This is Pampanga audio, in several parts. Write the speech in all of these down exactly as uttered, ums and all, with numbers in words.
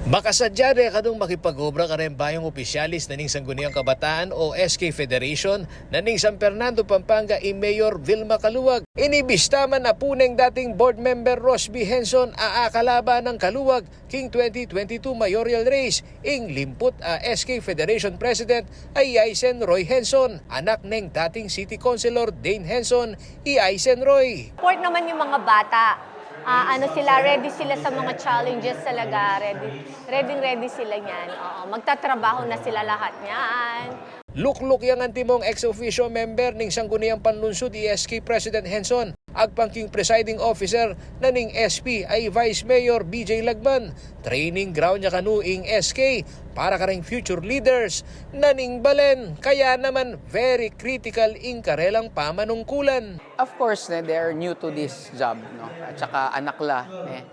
Makasadya ne kanung makipag-obra kareng bayung opisyalis na ning Sangguniang Kabataan o S K Federation na ning San Fernando, Pampanga, i Mayor Vilma Caluag. Inibista man a pu neng dating board member Rosby Henson a akalaban nang Caluag king twenty twenty-two mayoral race ing limput a S K Federation President a i Aisen Roy Henson, anak neng dating City Councilor Dane Henson, i Aisen Roy. Support naman yung mga bata. Ah, ano sila, ready sila sa mga challenges talaga. Ready, ready, ready sila niyan. Oo, magtatrabaho na sila lahat niyan. Lukluk yang antimong ex officio member ning Sangguniang Panlunsud i S K President Henson, agpang king presiding officer na ning S P a i Vice Mayor B J Lagman. Training ground ya kanu ing S K para kareng future leaders na ning balen. Kaya naman very critical ing karelang pamanungkulan. Of course, ne, they are new to this job, no? At saka anak la, ne?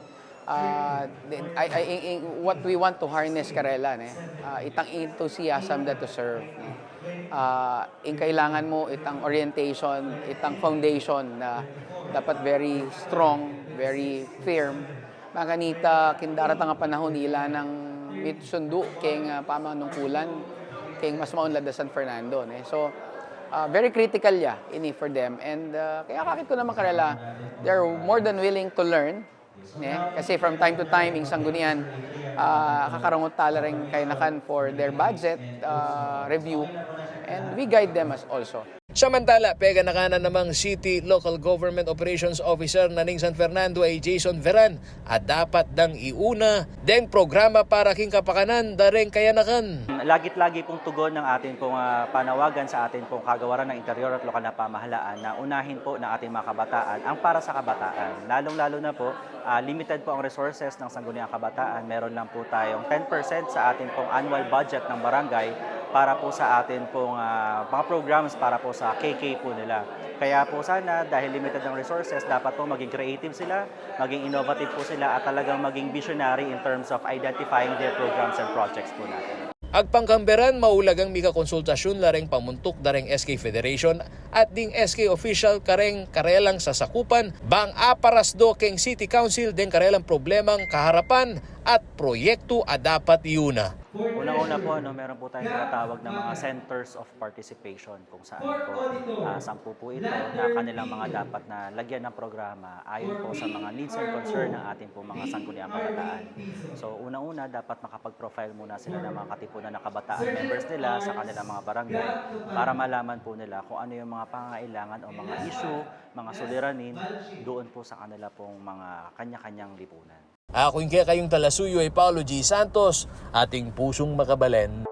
Ah, the- I, I, in- in- what we want to harness karela, ne? Ah, itang enthusiasm da to serve, ne? Ah, ing kailangan mu, itang orientation, itang foundation na dapat very strong, very firm. Makanita, king daratang a panahon, ila nang mitsundu keng, ah, pamanungkulan, keng mas maunlad a San Fernando, ne? So, ah, very critical ya ini for them. And, ah, kaya akit ku naman karela, they're more than willing to learn, ne? Kasi from time to time, ing sanggunian, ah, akakarungut tala reng kayanakan for their budget, ah, review. And we guide them as also. Samantala, peganaka na namang City Local Government Operations Officer na ning San Fernando a i Jason Veran a dapat dang iuna deng programa para king kapakanan da reng kayanakan. Lagit-lagi pong tugon ng ating pong, ah, panawagan sa ating pong kagawaran ng interior at lokal na pamahalaan na unahin po ng ating mga kabataan ang para sa kabataan. Lalong-lalo na po, ah, limited po ang resources ng Sangguniang Kabataan. Meron lang po tayong ten percent sa ating pong annual budget ng barangay para po sa atin pong, ah, mga programs para po sa K K po nila. Kaya po sana, dahil limited ang resources, dapat po maging creative sila, maging innovative po sila at talagang maging visionary in terms of identifying their programs and projects po natin. Agpang kang Veran, maulagang mika konsultasyun la reng pamuntuk da reng S K Federation at ding S K official kareng karelang sasakupan bang aparasdo keng City Council deng karelang problemang kaharapan at proyektu a dapat iuna. Unang-una po, ano, meron po tayong tinatawag na mga centers of participation kung saan po, ah, sampu po ito na kanilang mga dapat na lagyan ng programa ayon po sa mga needs and concern ng ating po mga sangguniang kabataan. So, unang-una, dapat makapag-profile muna sila ng mga katipunan ng kabataan members nila sa kanilang mga barangay para malaman po nila kung ano yung mga pangangailangan o mga issue, mga suliranin doon po sa kanila pong mga kanya-kanyang lipunan. Aku ing kekayung talasuyu a i Paulo G Santos, ating pusung makabalen.